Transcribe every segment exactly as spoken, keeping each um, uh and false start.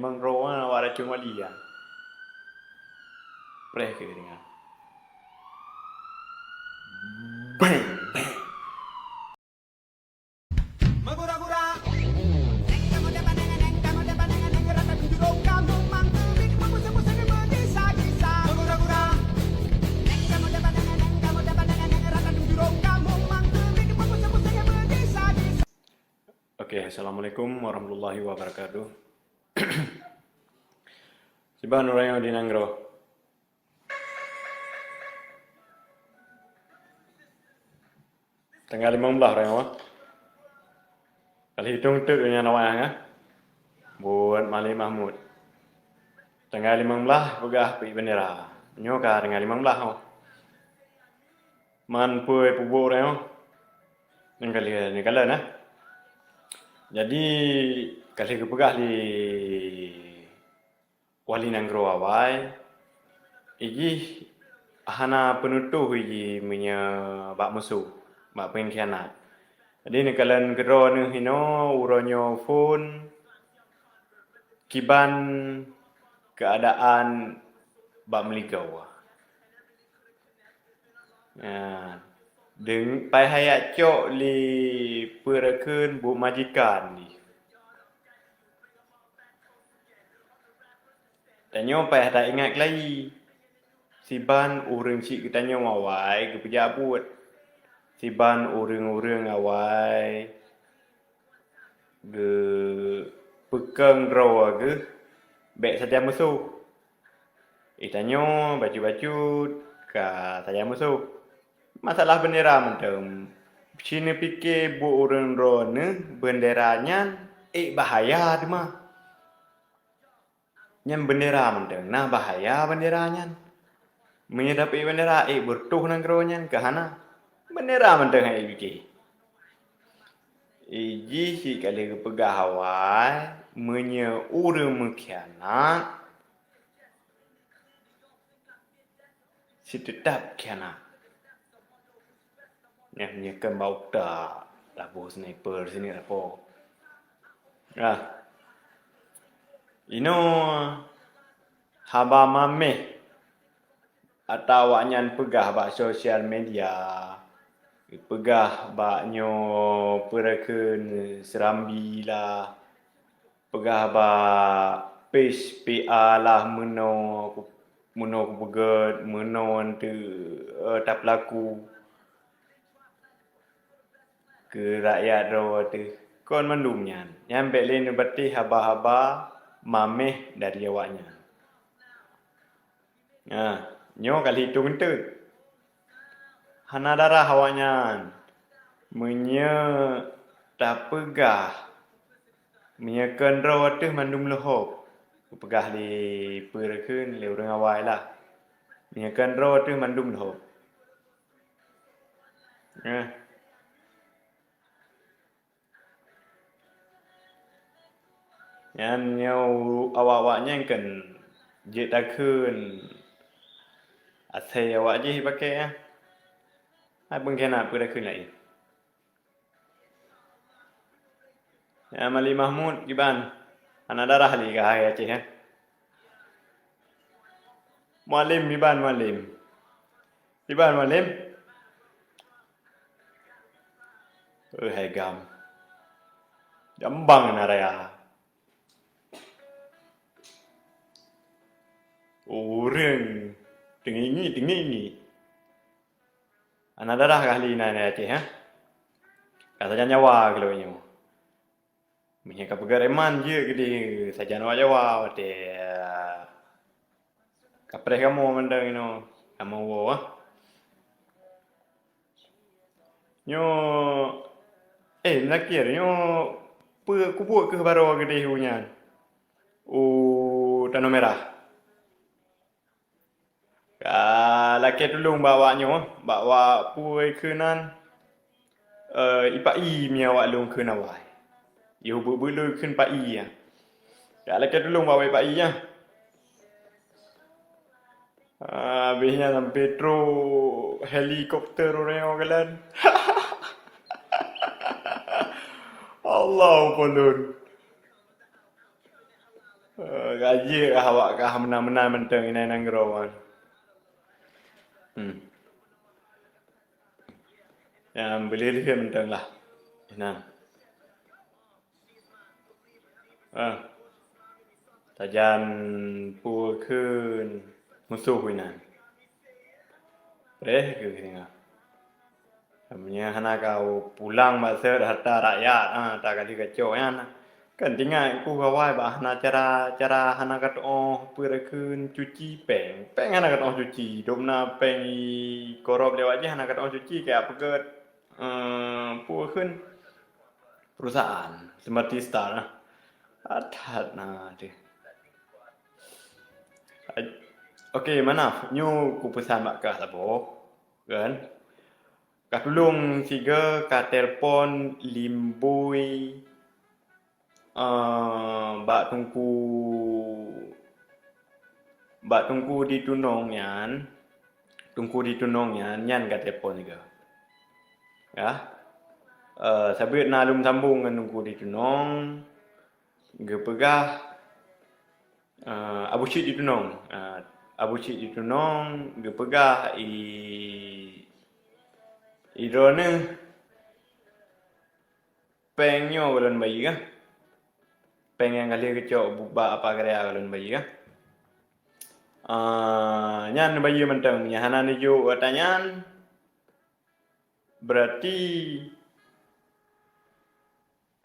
Memang roh awak racun wali ya. Preh ke dengar. Bang, bang. Oke, assalamualaikum warahmatullahi wabarakatuh. Siban ureueng di nanggroe. Tanggai limong blaih ureueng awak. Ka lheuh itong teuk nyan awak nyan, eh. Buet Malem Mahmud. Tanggai limong blaih peugah peuék bendera. Nyoe ka tanggai limong blaih, oh. Man peue peubuet ureueng, oh. Nyang ka lheuh, nyang ka lheuh, eh. Jadi, ka lheuh geupeugah lé wali nanggroe awai, ijih hana peunutoh ijih meunyoe bak musoh, bak peungkhianat. Jadi neukalon keudroe neuh inoe uroe nyoe phon kiban keuadaan bak meuligoe. Nyan, deung pai hayak cok lé peue rakheun buet majikan jih. Tanyoe pai hata ingat keulayi. Siban ureueng chik geutanyoe awai geupeujak buet. Siban ureueng-ureueng awai geupeukong droe geuh bék sajan musoh. Itanyoe bacut-bacut ka sajan musoh. Masalah bendera mantong, sineupike buet ureueng droeneuh bendera nyan ék bahaya teuma. Nyan bendera mantong na bahaya bendera nyan. Meunyoe tapike bendera ék beureutoh nanggroe nyan ka hana. Bendera mantong hai pike. Ijih cit ka lheuh geupeugah awai, meunyoe ureueng meukhianat, siteutap khianat. Nyan meunyoe keu bak utak, laboh sniper sini lapo. Nah, inoe haba maméh ata awaknyan peugah bak sosial media, peugah bak nyoe peue rakheun Serambi lah, peugah bak page P A lah meunoe, meunoe kupeugét, meunoe enteuk, eh, tapeulaku keu rakyat droe teuh. Kon mandum nyan, nyan bék lé neubatéh haba-haba maméh dari awaknyan. Nah, nyoe ka lheuh itong eunteuk. Hana darah awaknyan. Meunyoe tapeugah, meunyoe keu droe teuh mandum leuhob, geupeugah lé peue rakheun lé ureueng awai lah. Meunyoe keu droe teuh mandum leuhob. Nah. Nyan nyoe awak-awak nyan kan jeuet takheun asai awak jih pakai ah. Hai beungkén na peue takheun laén. Nyan Mali Mahmud kiban hana darah lé ka hai Aceh ah. Mualem kiban mualem. Kiban mualem. Eh, hai gam. Jambang na raya. Ureueng teungingi-teungingi. Aneuk darah kah li na di Aceh, ha? Ka sajan Jawa keu lôn nyoe. Meunyoe ka peugah reman jeuet keudeh sajan awak Jawa watèe, ah, kapreh kamoe mantong inoe, kamoe woe, ah. Nyoe, eh, meulakèe nyoe peue kubuet keuh baroe keudeh u nyan, u Tanoh Merah. Ka lakèe tulông bak awak nyoe, bak awak peue kheun nan, eh, ipak ie meunyoe awak lôn kheun awai. Yoh beuet-beuet lôn kheun pak ie nyan. Ka lakèe tulông bak awak ipak ie nyan. Ah, abéh nyan sampoe trok helikopter ureueng nyoe kalon. Allahu Akbar. Eh, gaji kah awak kah meunan-meunan mantong inan nanggroe. Hmm. Nyang beuleuh-leuh mantong lah. Inan. Ah. Sajan peue kheun musoh inan. Preh keu singa. Meunyoe hana ka pulang bak seuhat harta rakyat, ha, ta ka lheueh gacok nyan. Kan tingat ku awai bah hana cara, cara hana ka tuoh peue kheun cuci péng. Péng hana ka tuoh cuci. Dum na péng i korop lewat jih hana ka tuoh cuci keu peugét, eh, peue kheun perusahaan Seperti Star lah. That na deh. Oke, manaf. Nyoe kupeusan bak kah saboh, kan? Ka tulông siga ka telpon limbui, eh, bak Teungku, bak Teungku di Tunong nyan. Teungku di Tunong nyan, nyan ka telpon siga. Ya. Eh, sabeut na lôn sambông ngon Teungku di Tunong, geupeugah, eh, Abu Syik di Tunong. Eh, Abu Syik di Tunong geupeugah i, i droeneuh péng nyoe ulôn bayeue, péng nyang ka lheueh geucok bak apa geuraya ulôn bayeue. Ah, nyan bayeue mantong, nyang hana neujok ata nyan, berarti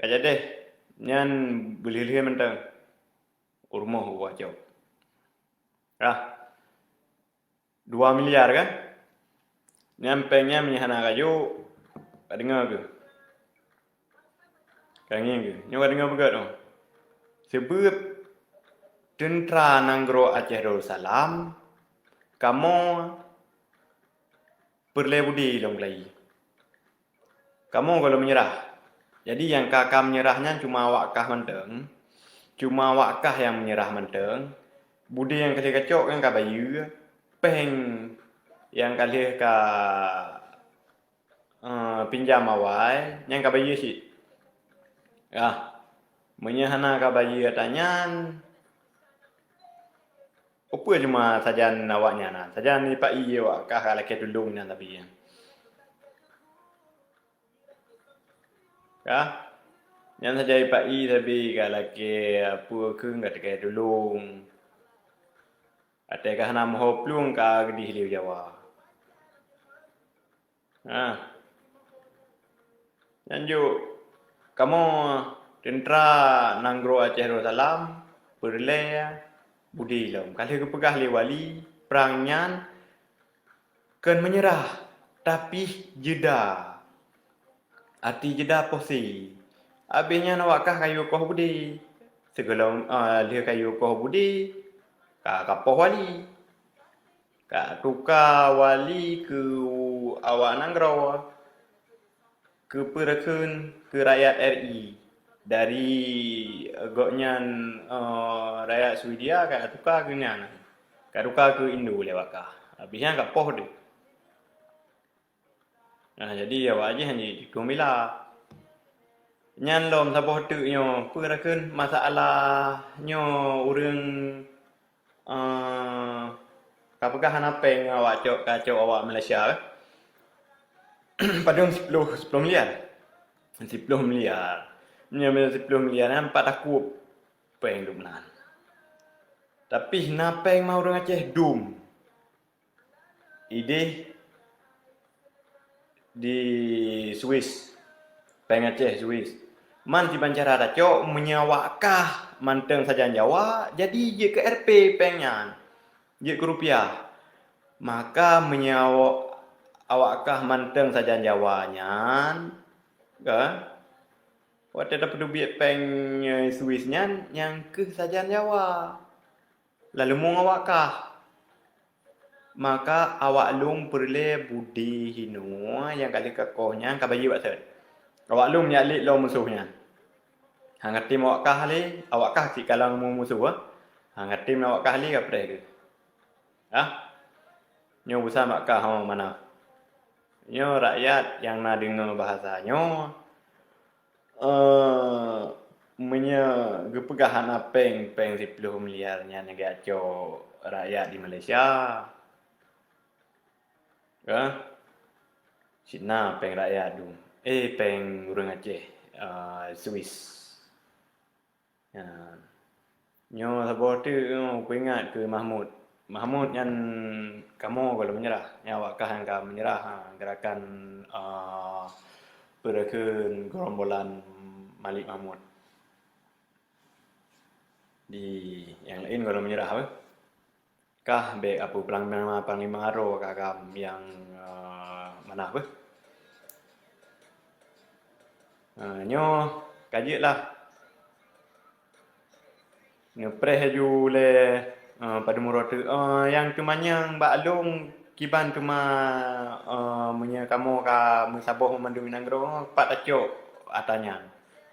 ka jadeh nyan beuleuh-leuh mantong. Rumoh uwah cok. Ah. Dua miliar kan? Nyan péng nyan meunyo hana kajok, ka deungoe keuh. Ka ngieng keuh. Nyoe ka deungoe beugét oh. Seubeuet teuntra nanggroe Aceh Darussalam, kamoe peureulée budi lom keulayi. Kamoe gohlom meunyeurah. Jadi nyang ka, ka meunyeurah nyan cuma awak kah mantong. Cuma awak kah nyang meunyeurah mantong. Budi nyang ka lheueh kacok kan ka bayeue, péng nyang ka lheueh ka, eh, pinjam awai, nyan ka bayeue cit. Yah, meunyoe hana ka bayeue ata nyan, peue cuma sajan awak nyan na, sajan ipak ie awak kah ka lakée tulông nyan sabe nyan. Kah? Nyan sajan ipak ie sabe ka lakée peue kheun ka lakée tulông. Até ka hana meuho plueng ka geudeh lé Jawa. Nah. Nyan jok kamoe teuntra nanggroe Aceh Darussalam peureulée budi lom. Ka lheueh geupeugah lé wali, prang nyan kon meunyeurah, tapi jeda. Arti jeda poh si. Abéh nyan awak kah kayue koh budi. Sigohlom, ah, lheueh kayue koh budi, ka, ka poh wali. Ka tuka wali keu awak nanggroe, keu peue kheun, keu rakyat R I. Dari, eh, gobnyan, eh, rakyat Swedia ka tuka keu nyan. Ka tuka keu Indo lé awak kah. Abéh nyan ka poh deuh. Nah, jadi awak jih hana jitueng bila. Nyan lom saboh teuk nyoe, peue kheun masalah nyoe ureuëng, eh, ka peugah hana péng awak cok, ka cok awak Malaysia. Padum siploh, siploh miliar. Siploh miliar. Nyoe siploh miliar nyan pat takub péng dum nan. Tapi na péng ma ureuëng Aceh dum. Ideh di Swiss, péng Aceh Swiss. Man siban cara tacok, meunyoe awak kah mantong sajan Jawa, jadi jeuet keu R P péng nyan, jeuet keu rupiah. Maka meunyoe awak kah mantong sajan Jawa nyan, kan? Watée tapeuteubiet péng, eh, Swiss nyan, nyang keuh sajan Jawa. Lalu mung awak kah. Maka awak lôn peureulée budi hinoe nyang ka lheueh kakoh nyan ka bayeue bak sot. Awak lôn nyak lét lom musoh nyan. Hana tem awak kah lé, awak kah cit kalon mu-, musoh, eh. Hana tem awak kah lé ka preh keuh. Ah. Nyoe busa mak kah ho mana. Nyoe rakyat nyang na deungoe bahasa nyoe, eh, Meunyoe geupeugah hana péng, péng siploh miliar nyan geujak cok rakyat di Malaysia, ka? Cit na péng rakyat dum. Eh, péng ureuëng Aceh, ah, Swiss. Ya. Nyoe saboh teuk nyoe kuingat keu Mahmud. Mahmud nyan kamoe gohlom meunyeurah. Nyan awak kah nyang ka meunyeurah, ha, gerakan, ah, peue kheun gerombolan Malik Mahmud. Di nyang laén gohlom meunyeurah, beh. Kah bék apui panglima, panglima aro kah agam nyang, eh, manah beh. Eh, nyoe ka jeuet lah. Neupreh laju lé, eh, padum uroe teuk. Eh, nyang teumanyong bak lôn kiban teuma, eh, meunyoe kamoe ka meusaboh meumandum nanggroe, pat tacok ata nyan.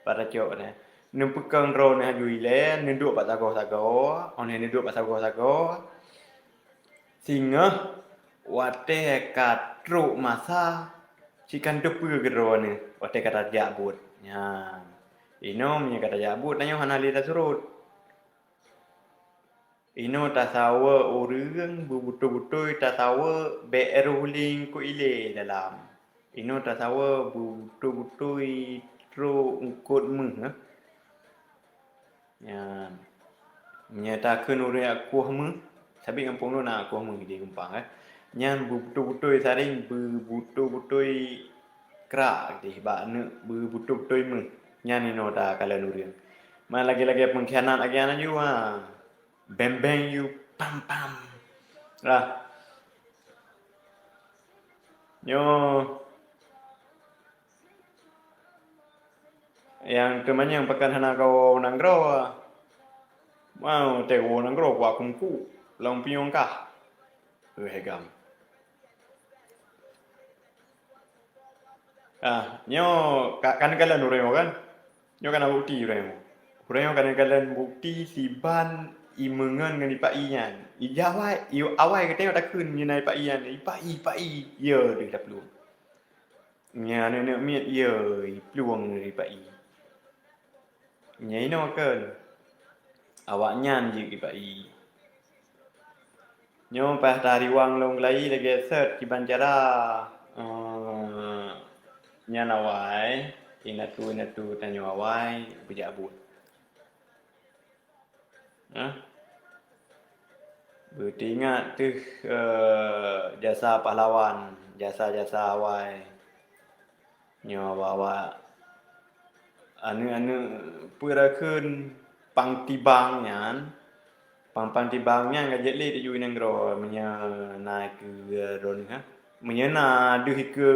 Pat tacok nyan. Neupeukong droeneuh laju ilée, neuduek bak sagoe-sagoe, óh lheueh neuduek bak sagoe-sagoe, singoh watée ka trok masa, cit ka neuteupeue keu droeneuh watée ka tajak buet. Nyan. Inoe meunyoe ka tajak buet, tanyoe hana lé tasurot. Inoe tasaweue ureuëng beubutôi-butôi tasaweue bék ruling keu ilée dalam. Inoe tasaweue beubutôi-butôi trok eungkot méuh, eh. Nyan. Meunyoe takheun ureuëng kueh méuh, sabé gampông lôn na kueh méuh di Gampông, eh. Nyan beubutôi-butôi saréng beubutôi-butôi krak deh bak neuk beubutôi-butôi méuh. Nyan inoe takalon ureuëng. Man lagée-lagée peungkhianat lagée nyan laju, ha. Beng-beng you pam-pam. Lah. Nyoe nyang teumanyong pakon hana kawoe nanggroe. Mau teuwoe nanggroe kuak kumku lam pinyong kah. Wéh gam. Ah, nyoe ka, kan kalon ureuëng nyoe kan? Nyoe kan bukti ureuëng nyoe. Ureuëng nyoe kan kalon bukti siban imeungon ngon ipak i nyan. Ija awai, i awai geutanyoe takheun nyoe na ipak i nyan. Ipak i, ipak i. Yo deuh taplueng. Nyan aneuk miet yo iplueng ipak i. Nyan inoe kheun. Awaknyan jeuet ipak i. Nyoe paih tariwang lôn geulai lagée sot kiban cara, eh, nyan awai, indatu-indatu tanyoe awai beujak buet. Nah, beuteuingat teuh, eh, jasa pahlawan, jasa-jasa awai. Nyoe awak-awak aneuk-aneuk peue kheun pang tibang nyan, pang-pang tibang nyan ka jeuet lé teuju nanggroe meunyoe na keu droeneuh, ha. Meunyoe na deuh keu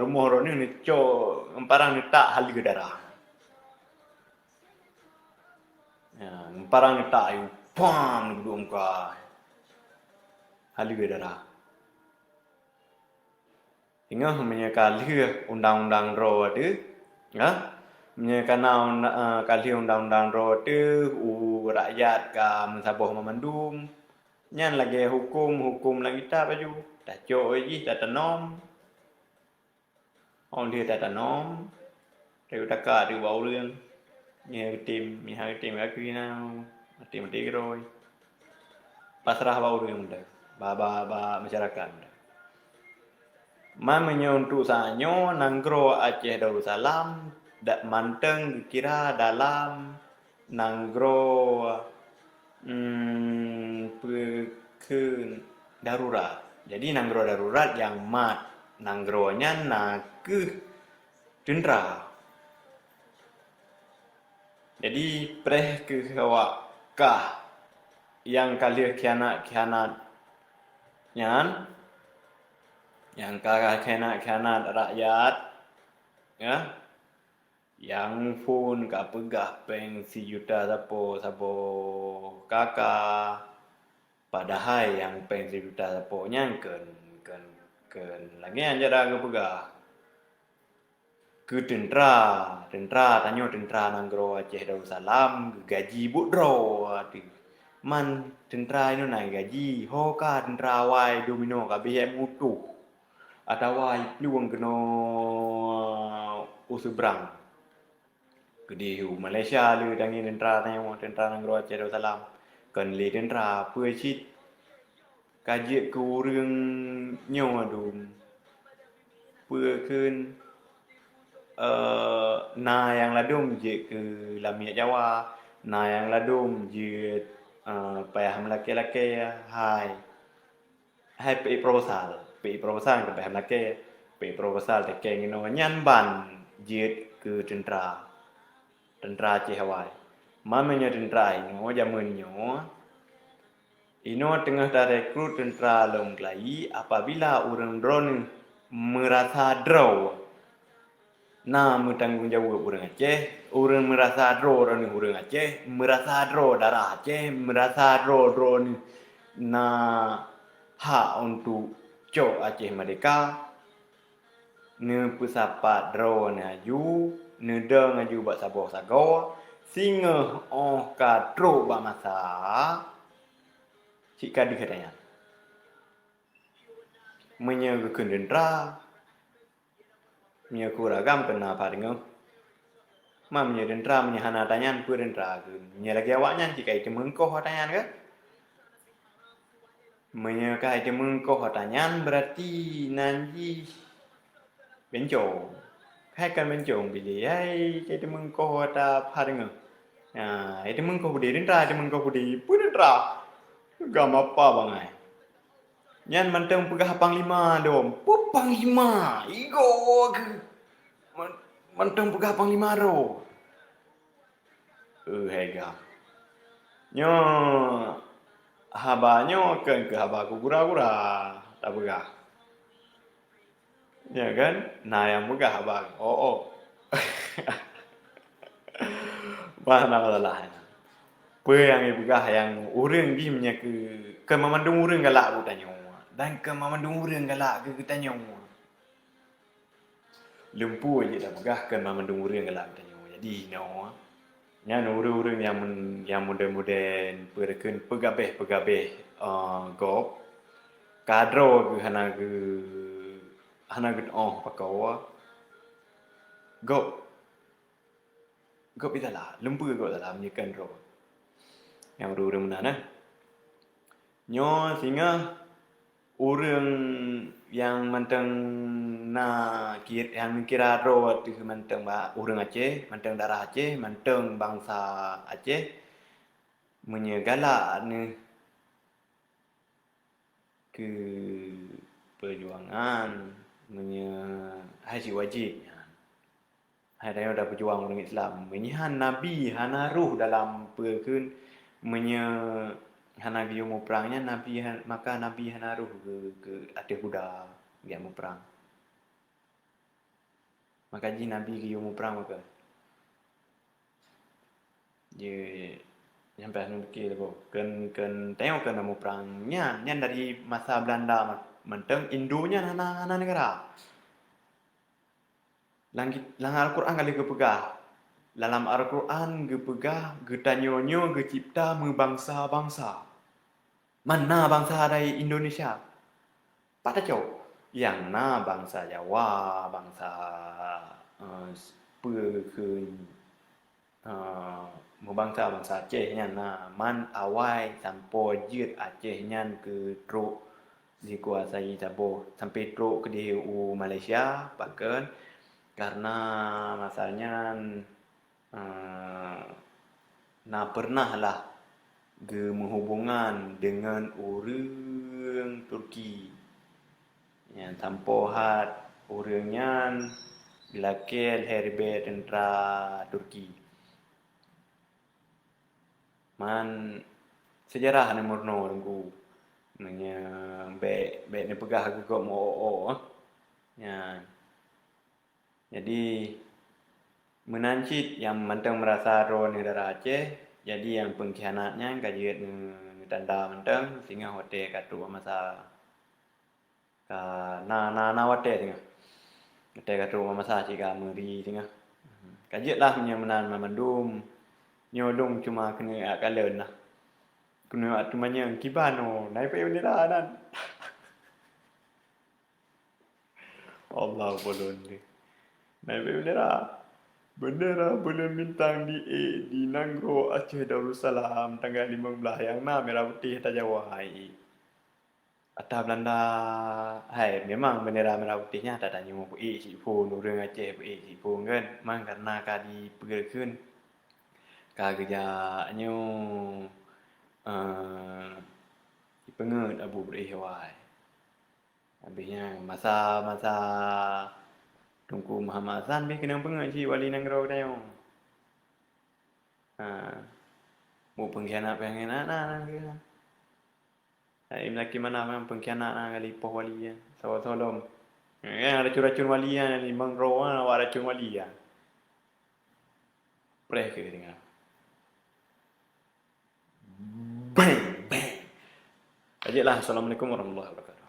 rumoh droeneuh neucok meuparang neutak haleue darah. Ya, meuparang neutak ayue pam neuduek muka. Haleue darah. Singoh meunyoe ka lheueh undang-undang droe teuh, ya, meunyoe ka na unda-, eh, ka lheueh undang-undang droe teuh, u rakyat ka meusaboh banmandum, nyan lagée huköm-huköm lam kitab laju. Tacok jih tatanom, óh lheueh tatanom, tayue taka teuh bak ureuëng. Nyoe geutem, nyoe geutem ka keuh na, maté-maté keudroe. Pasrah bak ureuëng mantong, bak, bak, bak masyarakat mantong. Man meunyoe untuk saát nyoe nanggroe Aceh Darussalam dak mantong geukira dalam nanggroe, hmm, peue kheun darurat. Jadi nanggroe darurat nyang mat nanggroe nyan na kheueh teuntra. Jadi preh kheueh awak kah nyang ka lheueh khianat-khianat nyan, nyang ka khianat-khianat rakyat, ya, nyang phon ka peugah péng sijuta sapo saboh kaka, padahai nyang péng sijuta sapo nyan kheun, kheun, kheun lagée nyan cara geupeugah. Keu teuntra, teuntra tanyoe teuntra nanggroe Aceh Darussalam geugaji buet droe teuh. Man teuntra nyoe na gaji, ho ka teuntra awai domino ka beh meutuh atawa iplueng keunoe u seubrang. Keudeh u Malaysia le tangieng teuntara tanyoe, teuntara nanggroe Aceh Darussalam. Kon lé teuntara, peue cit ka jeuet keu ureuëng nyoe dum. Peue kheun, eh, na nyang ladôm jeuet keu lamiet Jawa, na nyang ladôm jeuet, eh, payah meulakée-lakée hai. Hai peuék proposal, peuék proposal keu payah meulakée, peuék proposal teuke ngon nyan ban jeuet keu teuntara. Teuntara Aceh awai. Ma meunyoe teuntara inoe jamén nyoe, inoe teungoh tarekrut teuntara lom keulayi apabila ureuëng droeneueh meurasa droe na meutanggong jaweueb ureuëng Aceh, ureuëng meurasa droe droeneueh ureuëng Aceh, meurasa droe darah Aceh, meurasa droe droeneueh na hak untuk cok Aceh merdeka, neupeusapat droe neuh aju, neudong aju bak saboh sagoe, singoh óh ka trok bak masa, cit ka deuh ata nyan. Meunyoe geukheun teuntara, meunyoe keu uragam keu na pat deungoe. Ma meunyoe teuntara, meunyoe hana ata nyan, peue teuntara kheun? Meunyoe lagée awaknyan cit ka jiteumeungkoh ata nyan kan? Meunyoe ka jiteumeungkoh ata nyan, beurati nan jih bencong. Hai kon bencong, bilé hai ka jiteumeungkoh ata pat deungoe. Ha, jiteumeungkoh peudeh, teuntara jiteumeungkoh peudeh, peue teuntara? Gam apa bangai. Nyan mantong peugah panglima dum. Peue panglima? Igoe geuh. Man-, mantong peugah panglima droe. Eh, hai gam. Nyoe haba nyoe kon keu haba keu gura-gura tapeugah. Ya kan? Na nyang peugah haba, oh, oh. Bah, na masalah. Peue nyang jipeugah nyang ureuëng jih meunyoe keu, keu mandum ureuëng galak keu tanyoe. Dan keu mandum ureuëng galak keu geutanyoe. Lumpue jeuet tapeugah keu mandum ureuëng galak geutanyoe. Jadi, inoe, nyan ureuëng-ureuëng nyang mun-, nyang modern-modern, peue kheun peugabeh-peugabeh, eh, gob, ka droe geuh hana geu-, hana geutuoh pakoe, gob, gob jisala, lumpue gob jisala meunyoe kon droe. Nyang ureuëng-ureuëng meunan, eh. Nyoe singoh ureuëng nyang mantong na ki-, nyang neukira droe teuh mantong ba-, ureuëng Aceh, mantong darah Aceh, mantong bansa Aceh, meunyoe galak neuh keu peujuangan, meunyoe hai cit wajéb nyan. Hai tanyoe tapeujuang ureuëng Islam. Meunyoe Nabi hana rôh dalam peue kheun, meunyoe hana geuyue muprang nyan, Nabi ha-, maka Nabi hana rôh keu, keu ateueh kuda geujak muprang. Maka jih Nabi geuyue muprang maka. Jeuet, nyan payah neupike saboh. Kon, kon tanyoe kon muprang nyan, nyan dari masa Belanda ma-, mantong Indo nyan hana, hana neugara. Lam ki-, lam Al-Quran ka lheueh geupeugah. Lam Al-Quran geupeugah geutanyoe nyoe geucebta meubangsa-bangsa. Man na bansa dari Indonesia? Pat tacok? Nyang na bansa Jawa, bansa, eh, peue kheun, eh, meubansa-bansa Aceh nyan na. Man awai sampoe jeuet Aceh nyan keu trok dikuasai saboh, sampai trok keudeh u Malaysia, pakon? Karena masa nyan, eh, na peureunah lah geumeuhubongan deungon ureuëng Turki. Nyan sampoe hat ureuëng nyan geulakée lhée ribée teuntara Turki. Man seujarah neumeurunoe Teungku. Meunyoe bék, bék neupeugah keu gob meu-o-o, eh. Nyan. Jadi, meunan cit nyang mantong meurasa droeneuh darah Aceh, jadi nyang peungkhianat nyan ka jeuet neu-, neutanda mantong, singoh watée ka trok masa. Ka na, na, na watée singoh. Watée ka trok masa cit ka meuri singoh. Ka jeuet lah meunyoe meunan banmandum. Nyoe lôn cuma keuneuk jak kalon lah. Keuneuk jak teumanyong kiban nyoe, na ipeue bendera nan. Allah bolon deh. Na ipeue bendera. Bendera buleuen bintang di ék di nanggroe Aceh Darussalam, tanggai limong blaih nyang na mirah putéh tajawai. Ata Belanda, hai, memang bendera mirah putéh nyan ata tanyoe peuék cit phon, ureuëng Aceh peuék cit phon kan, man karena ka dipeugah kheun ka geujak nyoe, eh, jipeungeut Abu Beureueh Wai. Habis nyan masa-masa Teungku Muhammad Hasan pih keunong peungeut cit wali nanggroe geutanyoe. Ha. Buet peungkhianat-peungkhianat na, na, na, na. Hai, meulaki mana memang peungkhianat na kali poh wali ya. Sawa-sawa lom. Kan racun-racun wali ya, limong droe na awak racun wali ya. Preh ke dengar. Bang, bang. Ajaklah, assalamualaikum warahmatullahi wabarakatuh.